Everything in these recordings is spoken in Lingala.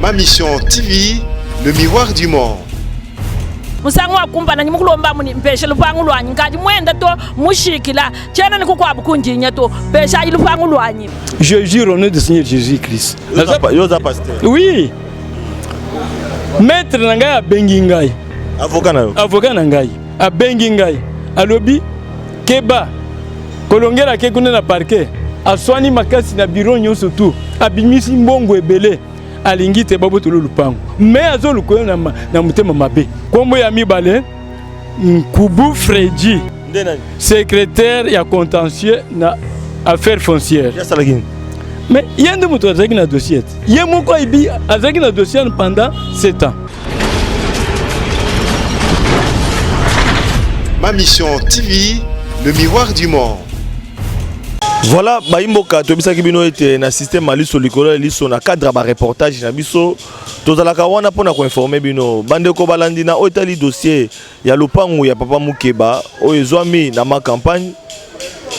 Ma Mission TV, le miroir du monde. Musangu wa kumpala nyi mukulomba muni mpeshe lupangu lwanyi nkadi mwenda to mushikila tshiena ne kukuabu kundinya to peshayi lupangu lwanyi. Je jure au nom du Seigneur Jésus-Christ. Yo oza pasteur. Oui. Maître na ngai abengi ngai. Avocat na yo. Avocat na ngai abengi ngai alobi keba kolongela ke kuna na parquet aswani makasi na bureau nyonso tu abimisi mbongo ebele alingi te babotolo lupango me azoluka yo na, na motema mabe nkombo ya mibale nkubu fredi secrétaire ya contentieux na affaire foncière mais ye nde moto azalaki na dossier te ye moko ayebi azalaki na dossier pendant 7 ans. Ma Mission TV, le miroir du monde. Voilà, bayimboka toyebisaki bino ete na système ya liso likolo ya liso na cadre ya bareportage na biso tozalaka wana mpo na koinforme bino bandeko balandi na oyo etali dossier ya lopango ya papa Mukeba oyo ezwami na ma campagne.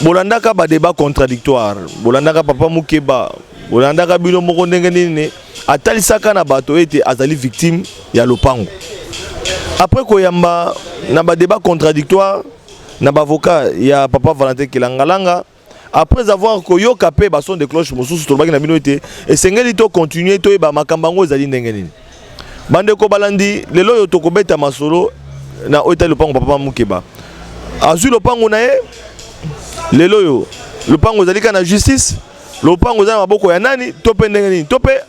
Bolandaka ba débat contradictoire, bolandaka papa Mukeba, bolandaka bino moko ndenge nini atalisaka na bato ete azali victime ya lopango. Après koyamba na ba débat contradictoire na ba avocat ya papa Valentin Kilangalanga, après avoir koyoka pe ba son de cloche mosusu, tolobaki na bino ete esengeli to continuer toyeba makambo yango ezali ndenge nini. Bandeko balandi, lelo oyo tokobeta masolo na oyo etali lopango papa Mukeba. Azwi lopango na ye lelo oyo, lopango ezali kaka na justice, lopango eza na maboko ya nani to pe ndenge nini, to pe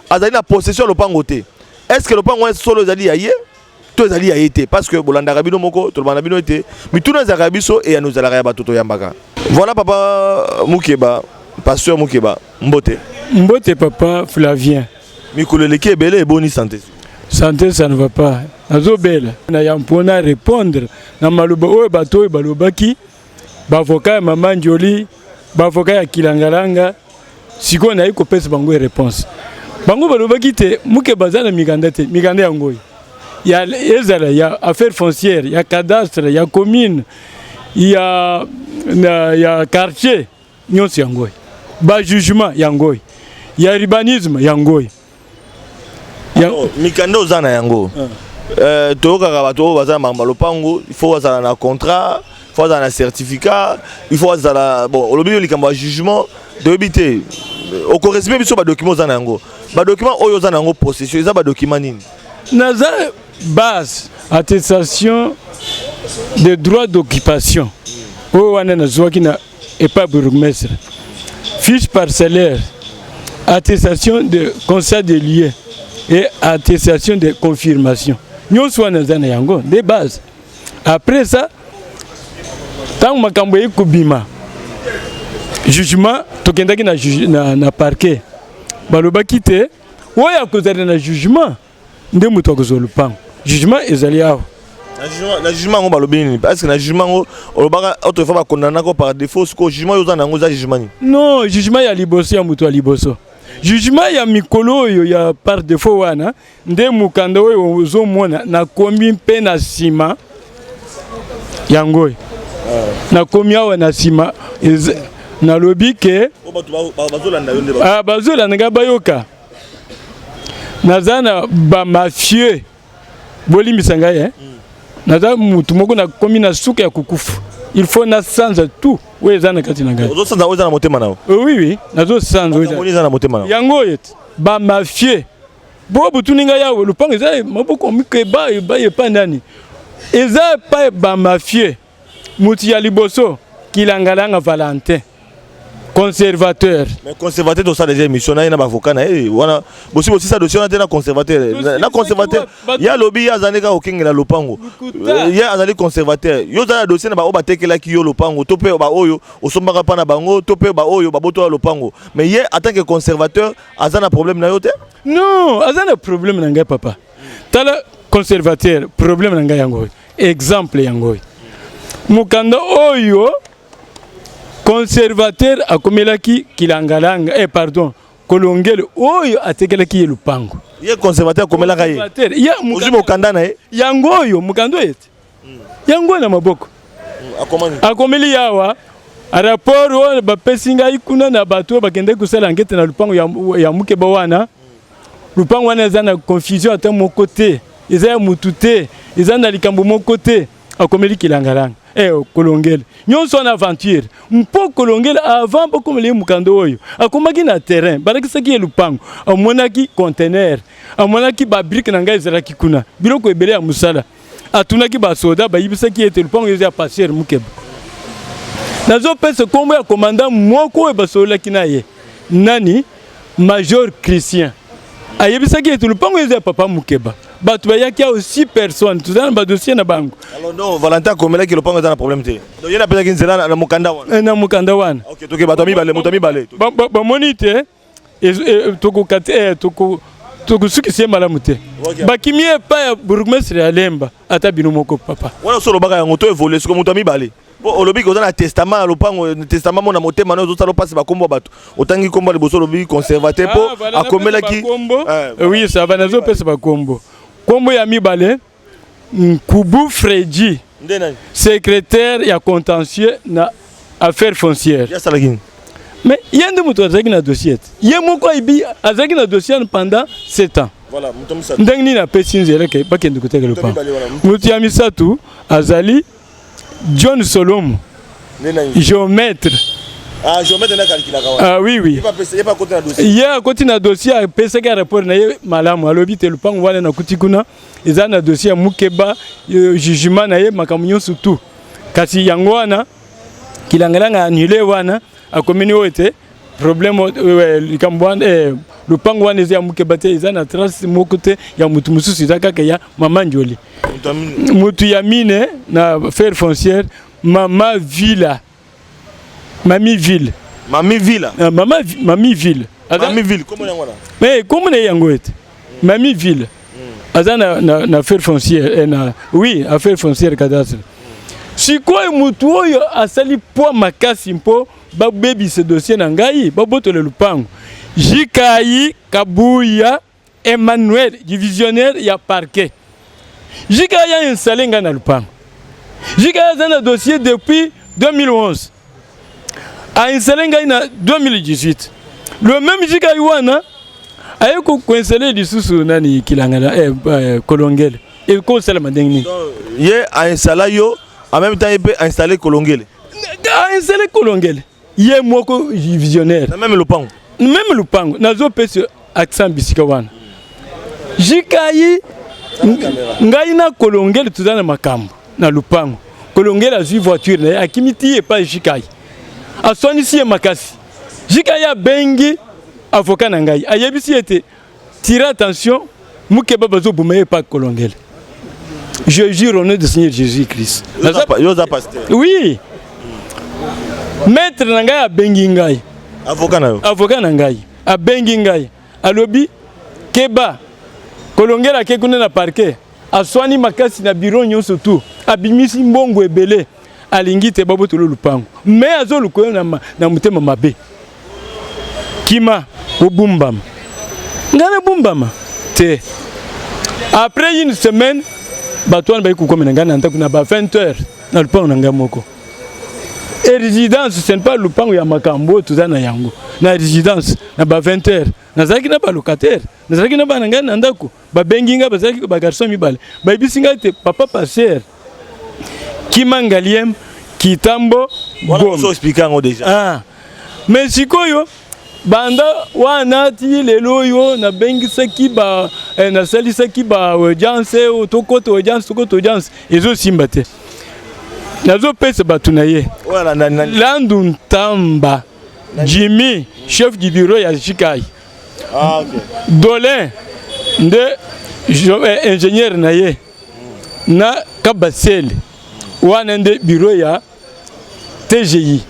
azali na possession ya lopango te. Est-ce que lopango wana solo ezali ya ye to ezali ya ye te? Parce que bolandaka bino moko, tolobaka na bino ete mituna ezalaka ya biso, eyano ezalaka ya bato toyambaka. Voilà papa Mukeba, pasteur Mukeba, mbote. Mbote papa Flavien. Mikolo eleki ebele, eboni santé? Santé ça ne va pas. Nazobela. Na ya mpona répondre na maloba oyo bato oyo balobaki, bavoka ya mama Njoli, bavoka ya Kilangalanga, sikoyo nayi kopesa bango réponse. Bango balobaki te Mukeba aza na mikanda te, mikanda yango oyo ya ezala ya affaire foncière, ya cadastre, ya commune, ya, na, ya quartier nyonso yango oyo, ba jugement yango oyo, ya urbanisme yango oyo. Ya... Mikanda oza na yango ah. Toyokaka bato oyo baza na makambo ya lopango, il faut bazala na contrat, il faut bazala na certificat, il faut bazala bon, olobi yo likambo ya jugement, toyebi te okoresume biso badocument oza na yango. Badocument oyo oza na yango possession eza badocument nini? Naza base attestation de droit d'occupation oyo wana nazwaki na epa bourgmestre, fiche parcellaire, attestation de constat de lieu et attestation de confirmation, nyonso wana eza na yango nde base. Après ça, ntango makambo eyei kobima jugement, tokendaki na, na, na parquet, balobaki te oyo akozala na jugement nde moto akozwa lopango. Jugement ezali awa. Na jugement yango balobi nini? Parce que na jugement yango olobaka autrefois bakondamnaka par défaut. Sikoyo jugement oyo oza na yango eza jugement nini? Non, jugement ya liboso ya moto ya liboso, jugement ya mikolo oyo ya par défaut wana nde mokanda oyo ozomona nakomi mpe na nsima yango oyo nakomi awa na nsima, nalobi ke bazolanda ngai bayoka naza na bamafieux, bolimbisa ngai eh? Naza mutu moko nakomi na suka ya kokufa, il faut nasanza tout oyo eza na kati na ngai. Ozosanza oyo eza na motema na yo? Oui, nazosanza oyo eza na motema na yo yango oyo te bamafieux bo botuni ngai awa lopango eza maboko mikeba eba epa nani, eza epai bamafieux. Motu ya liboso Kilangalanga Valentin, conservateur. Mais conservateur, tosala déjà émission na ye na bavocat na ye wana. Bosi bosisa dossier wana te na conservateur? Na conservateur ye alobi ye azali kaka kokengela lopango, ye azali conservateur. Yo ozali na dossier na baoyo batekelaki yo lopango to mpe baoyo osombaka mpa na bango to mpe baoyo babotola lopango, mais ye en tant que conservateur aza na problème na yo te? Non, aza na problème na ngai papa. Tala, conservateur problème na ngai yango oyo, exemple yango oyo, mokanda oyo conservateur akomelaki Kilangalanga, eh, pardon, Kolongele oyo atekelaki ye lupango. Ye conservateur akomelaka ye? Ozwi mokanda na ye? Yango oyo, mokanda oyo ete yango na maboko. Akomeli yawa rapport oyo bapesi ngai kuna na bato oyo bakendaki kosala enquête na lupango ya, ya Mukeba wana. Lupango wana eza na confusion ata moko te, eza ya mutu te, eza na likambo moko te. Akomeli Kilangalanga, Kolongele nyonso wana aventure. Mpo Kolongele, avant bokomela ye mokanda oyo, akomaki na terrain, balakisaki ye lupango, amonaki conteneur, amonaki babriques na ngai ezalaki kuna, biloko ebele ya mosala. Atunaki basoda, bayibisaki ete lupango eza ya pasteur Mukeba. Nazopesa nkombo ya commandant moko oyo basololaki na ye, nani, Major Christian, ayebisaki ete lupango eza ya papa Mukeba. Bato bayaki awa six personnes, toza na badossier na bango. Alors non, Valentin akomelaki lopango eza na problème te, donc ye napesaki nzela na mokanda wana. Na mokanda wana. Ok, toke bato ya mibale, moto ya mibale. Bamoni te tokokati, tokosukisa ye malamu te. Bakimi epai ya bourgmestre ya Lemba, ata bino moko papa. Wana so olobaka yango, to évolue siko. Moto ya mibale, po olobi ke oza na testament ya lopango, testament mo na motema no ezosala mpasi. Bakombo ya bato otangi, nkombo ya liboso olobi conservateur mpo Ah, voilà, akomelaki. napesa bakombo. Oui, ça va, nazopesa bakombo. Kombo ya mibale, Nkubu Fredi. Nde nani? Secrétaire ya contentieux na affaire foncière. Ye asalaki nini? Mais ye nde moto azalaki na dossier te, ye moko ayibi, azalaki na dossier wana pendant 7 ans. Voilà, moto misato. Ndenge nini apesi nzela ke bakende koteka lopango? Mibale wana. Moto ya misato azali John Solomo. Nde nani? Géomètre. Ah, géomètre nde akalkulaka wana? Ah, oui. Ye pa akoti na dossier? Ye akoti na dossier, apesaki rapport na ye malamu, alobi te lupango wana nakuti kuna eza na dossier ya Mukeba, jugement na ye, makambo nyonso tu. Kasi yango wana Kilangalanga annulé wana, akomini oyo te problème, likambo wana, lupango wana eza ya Mukeba te, eza na trace moko te ya mutu mosusu, eza kaka ya mama Njoli. Moto ya mine. Mutu ya mine na affaire foncière, mama Villa, Mami Ville. Mami Villa. Mama, Mami Ville. Mami Ville, kombo yango wana? Mais kombo na ye yango ete Mami Ville aza na affaire foncière, na, oui, affaire foncière, cadastre. Sikoyo mutu oyo asali poids makasi mpo babebisa dossier na ngai, babotola lupango, Jikai Kabuya Emmanuel, divisionnaire ya parquet. Jikai a installé ngai na lupango. Jikai aza na dossier depuis 2011, a installé ngai na 2018. Le même Jikai wana aye koinstalle lisusu nani, Kilangala, Kolongele. Ekosalama ndenge nini? Ye ainstalla yo, en même temps ye mpe installé Kolongele. Ainstalle Kolongele ye moko visionnaire. Na même lopango? Même lupango. Nazopesa accent bisika wana. Jikai, ngai na Kolongele toza na makambo na lupango. Kolongele azwi voiture na ye, akimi ti epai Jikai, aswanisi ye makasi. Jikai abengi avocat na ngai, ayebisi ete tire attention, Mukeba bazoboma ye epai Kolongele. Je jure au nom du Seigneur Jésus Christ. Yo oza pasteur? Oui. Maître na ngai abengi ngai. Avocat na yo? Avocat na ngai abengi ngai, alobi keba, Kolongela ake kuna na parquet, aswani makasi na biro nyonso tu, abimisi mbongo ebele, alingi te babotolo lupango, mais azoluka yo na motema mabe. Kima, obumbama. Ngai nabumbama te. Après une semaine, bato wana bayi kokomela ngai na ndako na ba 20 heures na lupango na ngai moko e résidence. Ce n'est pas lupango ya makambo oyo toza na yango na résidence. Na ba 20 heures, nazalaki na balocataire, nazalaki na bana ngai na ndako. Babengi ngai, bazalaki bagarçon mibale, bayebisi ngai te: "Papa pasteur, kima Ngaliem, Kitambo." Goma expliquer yango déjà. Ah. Mais sikoyo banda wana ti lelo oyo, nabengisaki ba, nasalisaki ba audience, oyo tokota audience, tokota audience, ezosimba te. Nazopesa bato na ye. Oyo alanda nani? Landu Ntamba Jimmy, chef du bureau ya Jikai. Ah, ok. Dolin nde ingénieur na ye na Kabasele wana nde bureau ya TGI.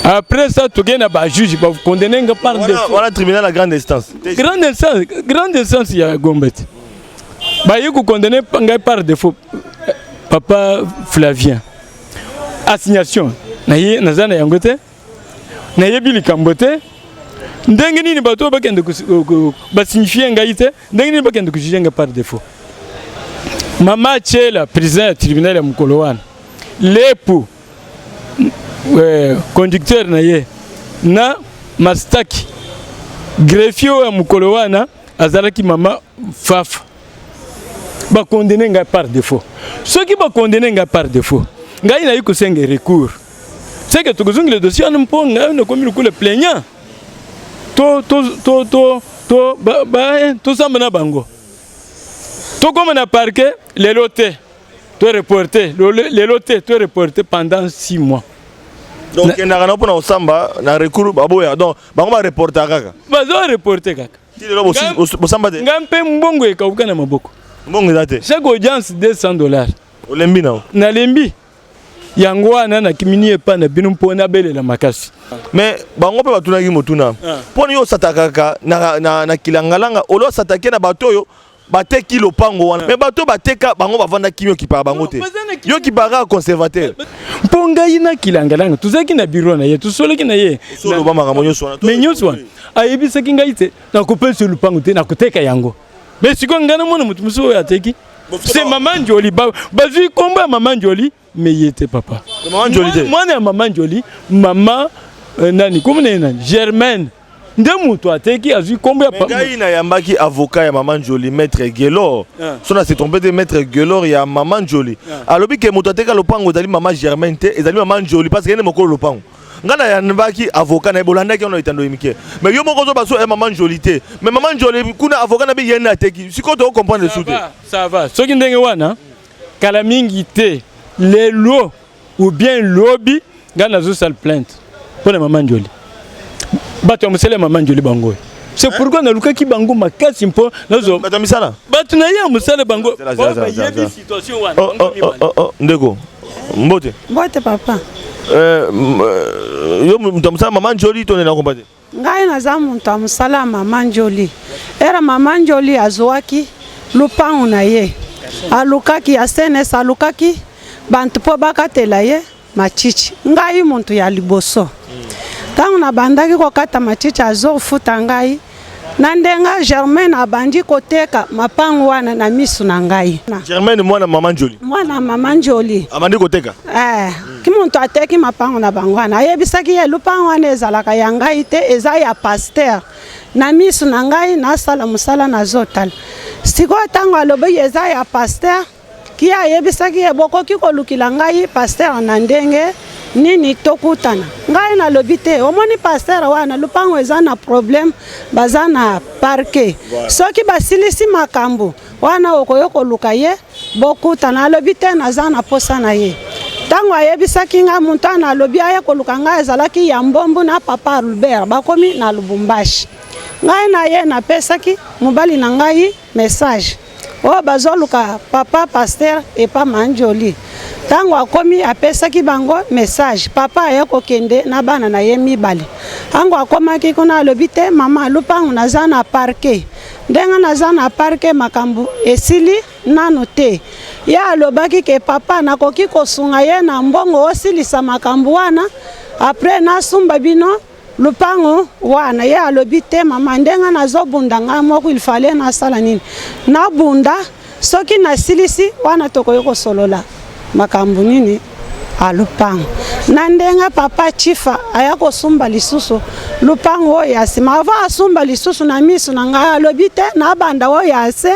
Après ça, tokei na bajuge, bacondamné nga par défaut. Wana tribunal à grande instance? Grande instance, grande instance ya Gombe te. Baye kocondamner ngai par défaut. Papa Flavien, assignation naye naza na yango te, nayebi likambo te. Ndenge nini bato oyo bakende basignifie ngai te? Ndenge nini bakende kojuge ngai par défaut? Mama Tiela, président ya tribunal ya mokolo wana, lepu conducteur na ye na Mastaki, greffier oyo ya mokolo wana. Azalaki mama Fafa. Bakondene ngai par défaut. Soki bakondene ngai par défaut, ngai nayi kosenga recours. C'est que tokozongela dossier wana mpo ngai nakomi lokola plaignant. To to to to to ba, ba eh, tosamba na bango. Tokoma na parquet lelo te. To reporter lelo te, to reporter pendant 6 mois. Donc kendaka na mpona kosamba na recours baboya, donc bango ba reporter kaka. Bazo reporter kaka. Ti lelo bosamba te. Ngai mpe mbongo ekauka na maboko. Mbongo eza te. Chaque audience $200. Olembi na? Nalembi. Yango wana nakimini epa na bino mpo nabelela makasi. Mais bango mpe batunaki motuna. Mpo nini osatakaka na, na, na kilangalanga olo osatake na bato oyo bateki lopango wana? Mais bato bateka bango bavanda kimia, okipaka bango te, yo okipaka conservateur. Mpo ngai na kilangalanga tozalaki na biro na ye, tosolaki na ye. Oloba makambo nyonso wana. Mais nyonso wana ayebisaki ngai te nakopesa lopango te, nakoteka yango. Mais sikoyo ngai namona moto mosusu oyo ateki, c'est mama Njoli. Bazwi nkombo ya mama Njoli, mais ye te, papa. Mama Njoli te. Mwana ya mama Njoli, mama nani, kombo na ye nani, Germaine, nde moto ateki, azwi nkombo ya ngai. Nayambaki avocat ya mama Njoli, maître Gelor, so na se trompe te, maître Gelor ya mama Njoli alobi ke moto ateka lopango ezali mama Germaine te, ezali mama Njoli, parce que ye nde mokolo lopango. Ngai nayambaki avocat na ye, bolandaki wana etando ye mike. Mais yo moko ozoba so ya mama Njoli te, mais mama Njoli kuna avocat na bi ye nde ateki. Sikoyo tokocomprendre su te. Ça va, soki ndenge wana, kala mingi te, lelo ou bien lobi, ngai nazosala plainte mpo na mama Njoli. Bato ya mosala ya mama Njoli bango oyo, c'est pourquoi nalukaki bango makasi mpo nazo Bato ya misala? Bato na ye ya mosala, bango bayebi situation wana. Ndeko, mbote. Mbote, papa. Yo moto ya mosala mama Njoli to nde nakomba te? Ngai naza moto ya mosala ya mama Njoli. Ere mama Njoli azwaki lupango na ye, alukaki ya CNS, alukaki bantu mpo bakatela ye machichi. Ngai moto ya liboso, ntango nabandaki kokata machichi, azofuta ngai. Na ndenge Germaine abandi koteka mapango wana na miso na ngai. Germaine, mwana mama Njoli? Mwana mama Njoli. Abandi koteka? Eh, ki moto ateki mapango na bango wana, ayebisaki ye lupango wana ezalaka ya ngai te, eza ya pasteur. Na miso na ngai, nasala mosala, nazotala. Sikoyo ntango alobi eza ya pasteur, ki ayebisaki ye: "Bokoki kolukila ngai pasteur na ndenge nini tokutana?" Ngai nalobi te, omoni pasteur wana, lupango eza na problème, baza na parquet, soki basilisi makambo wana, okoki koluka ye, bokutana. Alobi te, naza na posa na ye. Ntango ayebisaki ngai moto wana alobi aye koluka ngai, ezalaki ya mbombu na papa Albert, bakomi na Lubumbashi. Ngai na ye napesaki mobali na ngai message oyo bazoluka papa pasteur epa Manjoli. Ntango akomi, apesaki bango message, papa aye kokende na bana na ye mibale. Ntango akomaki kuna, alobi te, mama, lupango naza na parquet, ndenge naza na parquet, makambo esili nanu te. Ye alobaki ke papa, nakoki kosunga ye na mbongo, osilisa makambo wana, après nasumba bino lupango wana. Ye alobi te, mama, ndenge nazobunda ngai moko, il fallait nasala nini, nabunda, soki nasilisi wana tokoki kosolola makambo nini alupango. Na ndenge papa Chifa aya kosumba lisusu lupango oyo ya nsima, avant asumba lisusu na miso na ngai, alobi te, nabanda oyo ya se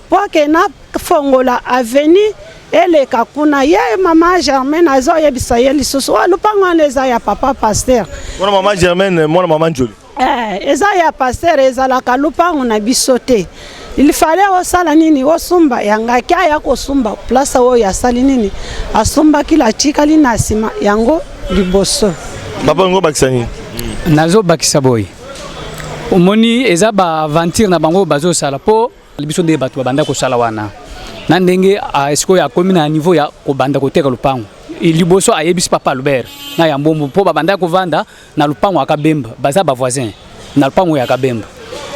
mpo ke nafongola avenue eleka kuna. Ye mama Germaine azoyebisa ye lisusu oyo lupango wana eza ya papa pasteur. Mwana mama Germaine, mwana mama Njoli? Eh, eza ya pasteur, ezalaka lupango na biso te. Il fallait osala nini, osumba ya ngai. Ki aya kosumba place oyo, asali nini, asumbaki, latikali na nsima yango liboso. Papa, ngo bakisa nini? Nazobakisa boye, omoni, eza baaventure na bango bazosala mpo biso nde bato babanda kosala wana. Na ndenge sikoyo akomi na niveau ya kobanda koteka lupango, liboso ayebisi papa Albert na ya mbombo, mpo babanda kovanda na lupango ya Kabemba, baza bavoisin na lupango ya Kabemba.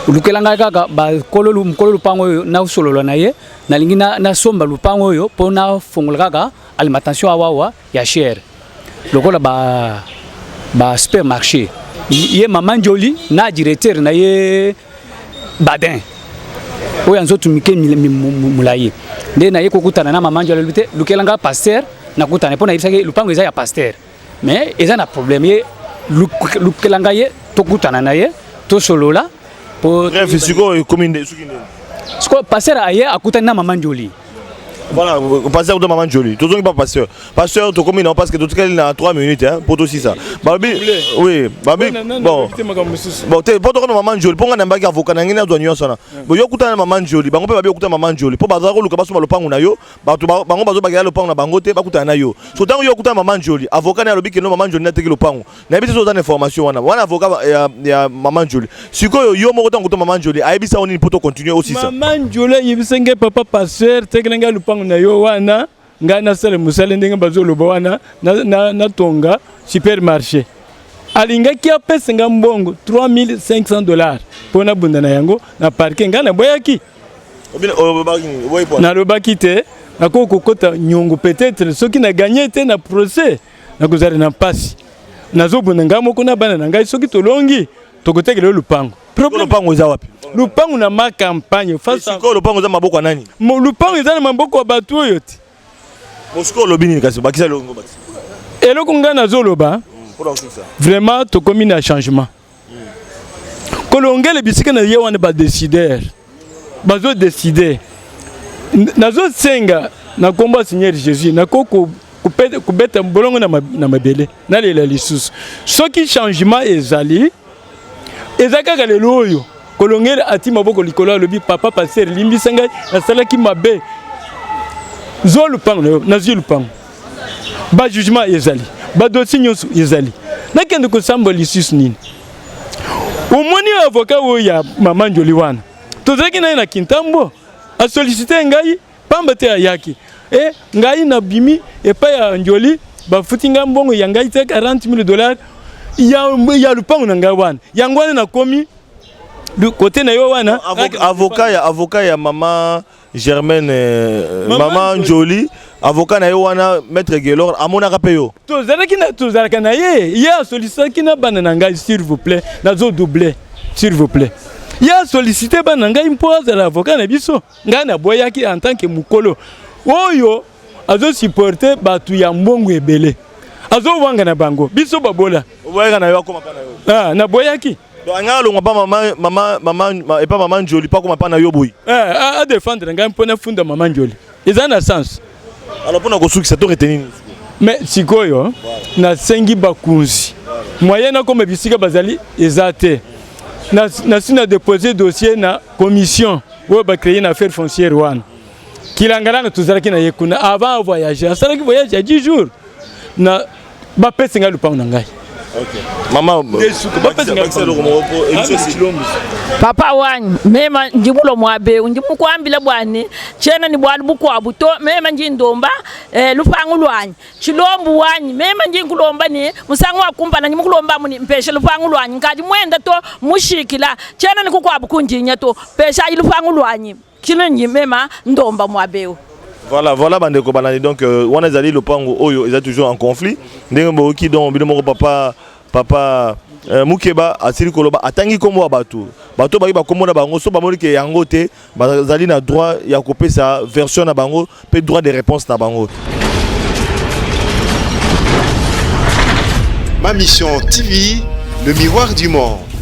Lukela ngai kaka bakolo, mokolo lupango oyo, nasolola na ye, nalingi nasomba lupango oyo mpo nafongola kaka alimentation awawa ya cher lokola ba supermarché. Ye mama Njoli na directeur na ye Badin oyo ya nzoto mike molai nde naye kokutana na mama Njoli. Alobi te, lukela nga pasteur, nakutana, mpo nayebisaki lupango eza ya pasteur, mais eza na problème. Ye lukela ngai ye, tokutana na ye, tosolola. Po Bref, sikoyo ekomi nde soki nde. Sikoyo pasteur aye akutani na mama Njoli. Voilà, pasteur de maman Jolie. Tozongi pas pasteur. Pasteur tokomi na parce que totikali na 3 minutes hein pour tosisa. Babi oui, babi bon. Bon te po tokomi maman Jolie po nga na mbaki avocat na ngai na zwa nyonso na. Bo yo kutana na maman Jolie, bango pe babi okuta maman Jolie po bazala koluka basomba lopango na yo, bato bango bazobakela lopango na bango te bakutana na yo. So tango yo okutana maman Jolie, avocat na alobi ke no maman Jolie nateki lopango. Nayebi te soki oza na information wana. Wana avocat ya, ya maman Jolie. Sikoyo yo moko ntango okuta maman Jolie, ayebisa yo nini po to continuer osisa? Maman Jolie ayebisa ngai papa pasteur tekela ngai lopango na yo wana ngai nasala mosala ndenge bazoloba wana natonga na, na supermarché alingaki apesa ngai mbongo 3500 dollars mpo nabunda na yango na parke ngai naboyaki nalobaki te nakoki kokota nyongo peut-être soki na gagne te na procès nakozala na mpasi nazobunda ngai moko na bana na ngai soki tolongi tokotekela yo lupango lopango eza wapi lupango na ma campagne sikoyo lopango eza maboko ya nani lupango eza na maboko ya bato oyo te sikoyo olobi nini kasi bakisa eloko bakisa eloko ngai nazoloba vraiment tokomi na changement kolongele bisika na ye wana badesider bazodeside nazosenga na nkombo ya seigneur jésus nakoki kobeta bolongo na mabele nalela lisusu soki changement ezali eza kaka lelo oyo kolongele ati maboko likolo alobi papa pasteur limbisa ngai nasalaki mabe zwa lupango na yo nazwi lupango ba jugement ezali ba dossier nyonso ezali nakende kosamba lisusu nini omoni avocat oyo ya mama njoli wana tozalaki naye na kintambo asolicite ngai pamba te ayaki e ngai nabimi epai ya njoli bafuti ngai mbongo ya ngai te 40 000 dollars ya, ya lupango na ngai wana yango wana nakomi kote na yo wana avocat ya avocat ya mama Germaine euh, mama Njoli avocat na ye wana maître Gelor amonaka mpe yo tozalaki na tozalaka na ye ye asolisaki na bana na ngai s'il vous plaît nazo double s'il vous plaît ye asolicite bana na ngai mpo azala avocat na biso ngai naboyaki en tant que mokolo oyo azosupporte bato ya mbongo ebele azowanga na bango biso babola oboyaka na yo akoma mpa na yo ah, naboyaki Donc anga alongwa pa mama mama mama epa mama Njoli pa koma pa na yo boyi. Eh a défendre ngai mpo na funda mama Njoli. Eza na sens. Alors pona kosukisa to retenir nini? Mais sikoyo nasengi bakonzi moyen nakoma bisika bazali eza te. Nasi na déposer dossier na commission oyo bacreye na affaire foncière wana. Kilangalanga tozalaki na ye kuna avant voyager asalaki voyage ya 10 jours na bapesi ngai lupango na ngai mama papa wanyi mema ndi mulomo wa bewu ndi mukuambila bwani tshiena ne bualu bukuabu to mema ndi ndomba eh, lupangu luanyi tshilombu wanyi mema ndi nkulomba ne musangu wa kumpala ndi mukulomba muni mpesha lupangu luanyi nkadi muenda to mushikila tshiena ne kukuabu kundinya to peshayi lupangu luanyi Tshino mema ndomba muabewu. Voilà, voilà bandeko balandi donc euh, wana ezali lopango oyo eza toujours en conflit ndenge boyoki donc bino moko papa papa euh, Mukeba asili koloba atangi kombo ya bato bato bayi bakombo na bango so bamoni ke yango te bazali na droit ya kopesa version na bango mpe droit de réponse na bango. Ma Mission TV, le miroir du monde.